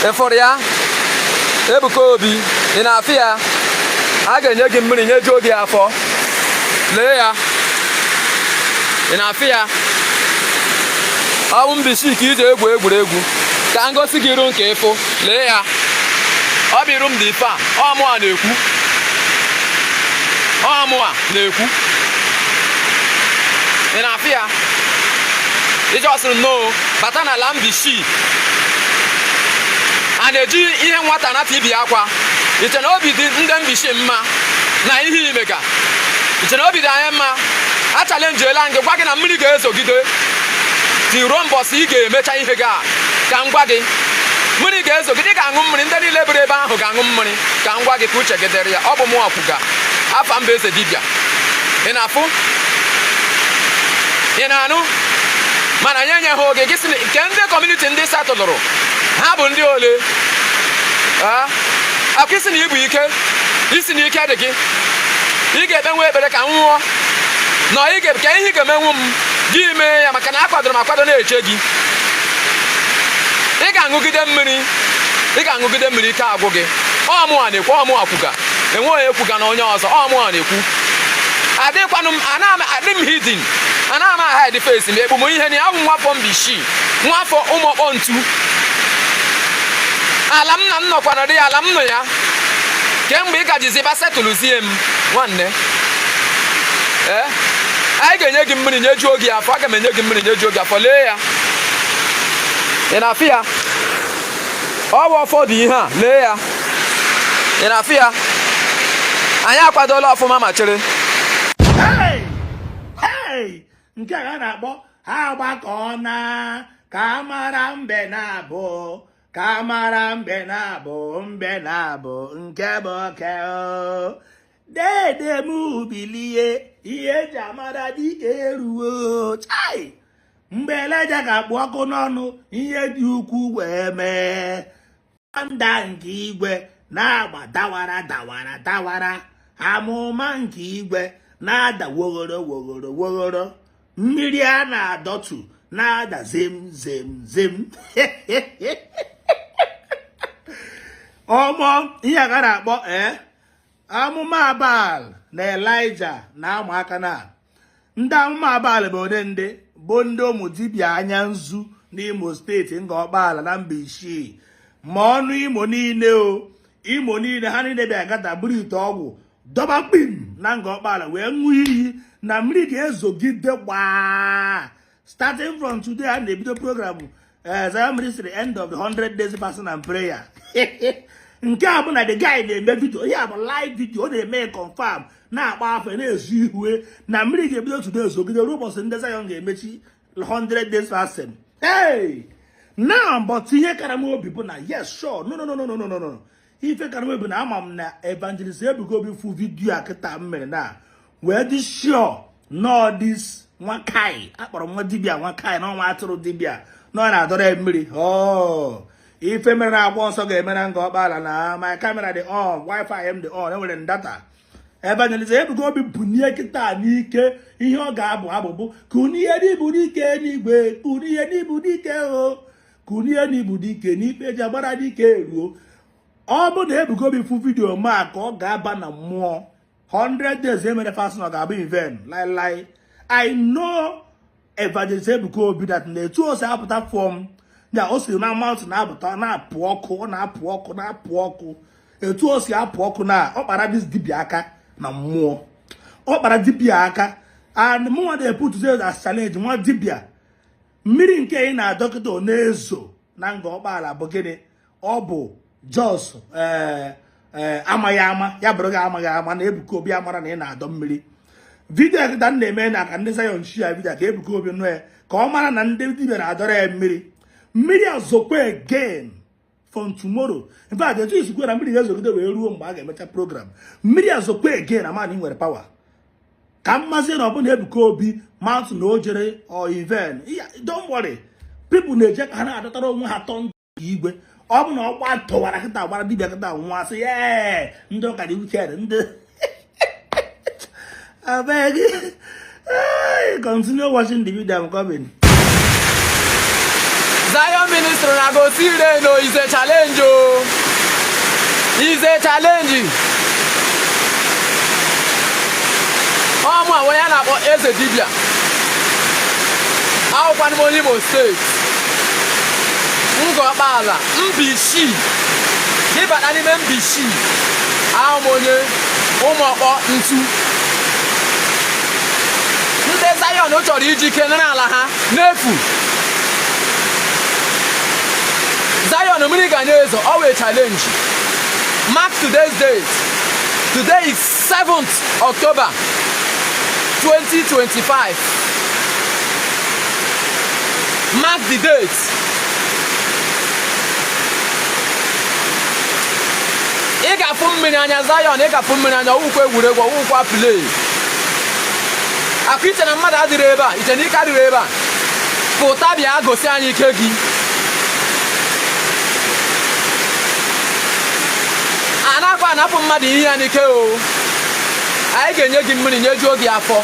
Ị fụrụ ya? Ebuka Obi, ị na-afụ ya? A ga-enye gị mmiri nyejuo gị afọ. Lee ya, ị na-afụ ya? Ọ bụ Mbishi ka iji egwu egwuregwu ka m gosi gị iru nke ịfụ. Lee ya, ọ bụ iru m dị ife a. Ọ mụa na-ekwu, ọ mụa na-ekwu. Ị na-afụ ya? Ije ọsịrị nnọọ bata n'ala Mbishi a na-eji ihe nwata nata ibi akwa. Iche na obi dị ndị Mbishi mma na ihe imega? Iche na obi dị anyị mma? A challengeela gị, gwa gị na mmiri ga-ezogide ti ruo mbọsị ị ga-emecha ihe gị a. Ka m gwa gị, mmiri ga-ezogide, ị ga-aṅụ mmiri. Ndị niile biri ebe ahụ ga-aṅụ mmiri. Ka m gwa gị, ka uche gị dịrị ya. Ọ bụ mụnwa kwuga. Afa mba eze dibịa, ị na-afụ, ị na-anụ? Mana anyị enyeghị oge gị si nke ndị community ndị settlụrụ ha bụ ndị ole akwa isi na ibu ike isi na ike dị gị. Ị ga-ekpe nwa ekpere ka m nwụọ na ị ga ka ihe ị ga-emenwu m gị mee ya, maka na akwadoro m akwado na-eche gị. Ị ga-aṅụgide mmiri, ị ga-aṅụgide mmiri ike agwụ gị. Ọ mụnwa na-ekwu, ọ mụnwa kwuga, enwe onye ekwuga na onye ọzọ. Ọ mụnwa na-ekwu. Adịkwanụ m ana m adị m hidden, ana m hide face m. Ekpu m ihe na awụ nwafọ Mbishi, nwafọ ụmụọkpọ ntu. Ala m na m nọkwana dị ala m nọ ya kemgbe ị gajizi ba settlụzie m. Nwanne, ee, anyị ga-enye gị mmiri nyejuo gị afọ. Aga m enye gị mmiri nyejuo gị afọ. Lee ya, ị na-afụ ya? Ọ bụ ọfọ dị ihe a. Lee ya, ị na-afụ ya? Anyị akwadola ọfụma ma chere. Hey! Hey! Nke a na-akpọ ha agbakọ na ka mara mbe na-abụ, ka mara mbe na-abụ, mbe na-abụ nke bụ oke o. Dede m, bilie, ihe eji amara dike eruo. Chai! Mgbe Eleja ga-akpụ ọkụ n'ọnụ, ihe dị ukwu wee mee. Nda nke igwe na-agba dawara dawara dawara, amụma nke igwe na-ada woghoro woghoro woghoro, mmiri a na-adọtu na-ada zem zem zem. Ọmọ ihe a na-akpọ ee amụma Baal na Elija na-ama aka na ndị amụma Baal bụ onye ndị bụ ndị ụmụ dibịa anya nzu n'Imo Steeti, Ngor Okpala na Mbaise, ma ọnụ Imo niile o Imo niile ha niile bịa gata buru ite ọgwụ dọba kpim na Ngor Okpala wee ṅụọ iyi na mmiri ga-ezogide gbaa starting from today. A na-ebido program Zion Ministry, end of the 100 days fasting and prayer. Nke a bụ na the guy na-eme video, ihe a bụ live video, ọ na-eme confirm, na-akpa afọ na-ezu ihue na mmiri ga-ebido today ezogide ruo ụbọchị ndị Zion ga-emechi 100 days fasting. Hey! Now, but ihe kara m obi bụ na yes, sure, no, no, no, no, no, no, no, ife kara m obi na ama m na Evangelist Ebuka Obi fu video a kịta m mere na wee dị sure nọ this nwa kai akpọrọ nwa dibịa, nwa kai na ọnwa atụrụ dibịa na ọ na-adọrọ ya mmiri. Oh, ife mere na akwụkwọ nsọ ga-eme na Ngor Okpala na my camera dị on, wifi m dị on, enwere m data. Evangelist Ebuka Obi bunie kịta n'ike, ihe ọ ga-abụ abụbụ kunie n'ibu dike n'igwe, kunie n'ibu dike o, kunie n'ibu dike n'ikpe ji agbara dike ruo. Ọ bụ na Ebuka Obi fu video ma ka ọ ga-aba na mmụọ, 100 days emere fasting ọ ga-abụ in vain. Lai I know Evangelist Ebuka Obi that na etu o si apụta from ya, o si na mountain na-apụta, na-apụ ọkụ, ọ na-apụ ọkụ, na-apụ ọkụ. Etu o si apụ ọkụ na ọ kpara this dibịa aka na mmụọ, ọ kpara dibịa aka. And mụnwa dey put as challenge nwa dibịa, mmiri nke ị na-adọkịta ọ na-ezo na Ngor Okpala bụ gịnị? Ọ bụ jos ee amaghị ama ya bụrụ gị amaghị ama na Ebuka Obi amara na ị na-adọ mmiri. Video kịta m na-eme na ka ndị Zion share video ka Ebuka Obi nụ ya, ka ọ mara na ndị dibịa na-adọrọ ya mmiri. Mmiri azokwa again from tomorrow. In fact, etu isikwe na mmiri ga-ezogide wee ruo mgbe a ga-emecha program, mmiri azokwa again. Ama na ị nwere power ka mmazi na ọbụna Ebuka Obi mountain na o jere or even. Don't worry, people na-eje ka ha na-adọtara onwe ha tọ igwe. Ọ bụ na ọgba tọwara kịta gbara dibịa kịta nwa sị ee ndị ụka dị wicked ndị. Abeg, continue watching the video, I'm coming. Zion Ministry. Sịrị na go see rain o. Is a challenge o, is a challenge. Ọ mụ onye a na-akpọ Eze Dibịa, awụkwanụ m onye Imo Steeti, Ngọkpala, Mbishi. Ịbata n'ime Mbishi, ahụ m onye Ụmụọkpọ Ntu. Ndị Zion chọrọ iji ike nara ala ha n'efu. Zion, mmiri ga na-ezo. Ọ wee challenge. Mark today's date. Today is 7th October 2025. Mark the date. Ị ga-afụ mmiri anya, Zion. Ị ga-afụ mmiri anya. Ọwụkwa egwuregwu, ọwụkwa play. Akụ iche na mmadụ adịrị ebe a, iche na ike adịrị ebe a. Pụta bịa gosi anyị ike gị. A nakwa anapụ mmadụ ihe ya n'ike o. Anyị ga-enye gị mmiri, nyejuo gị afọ.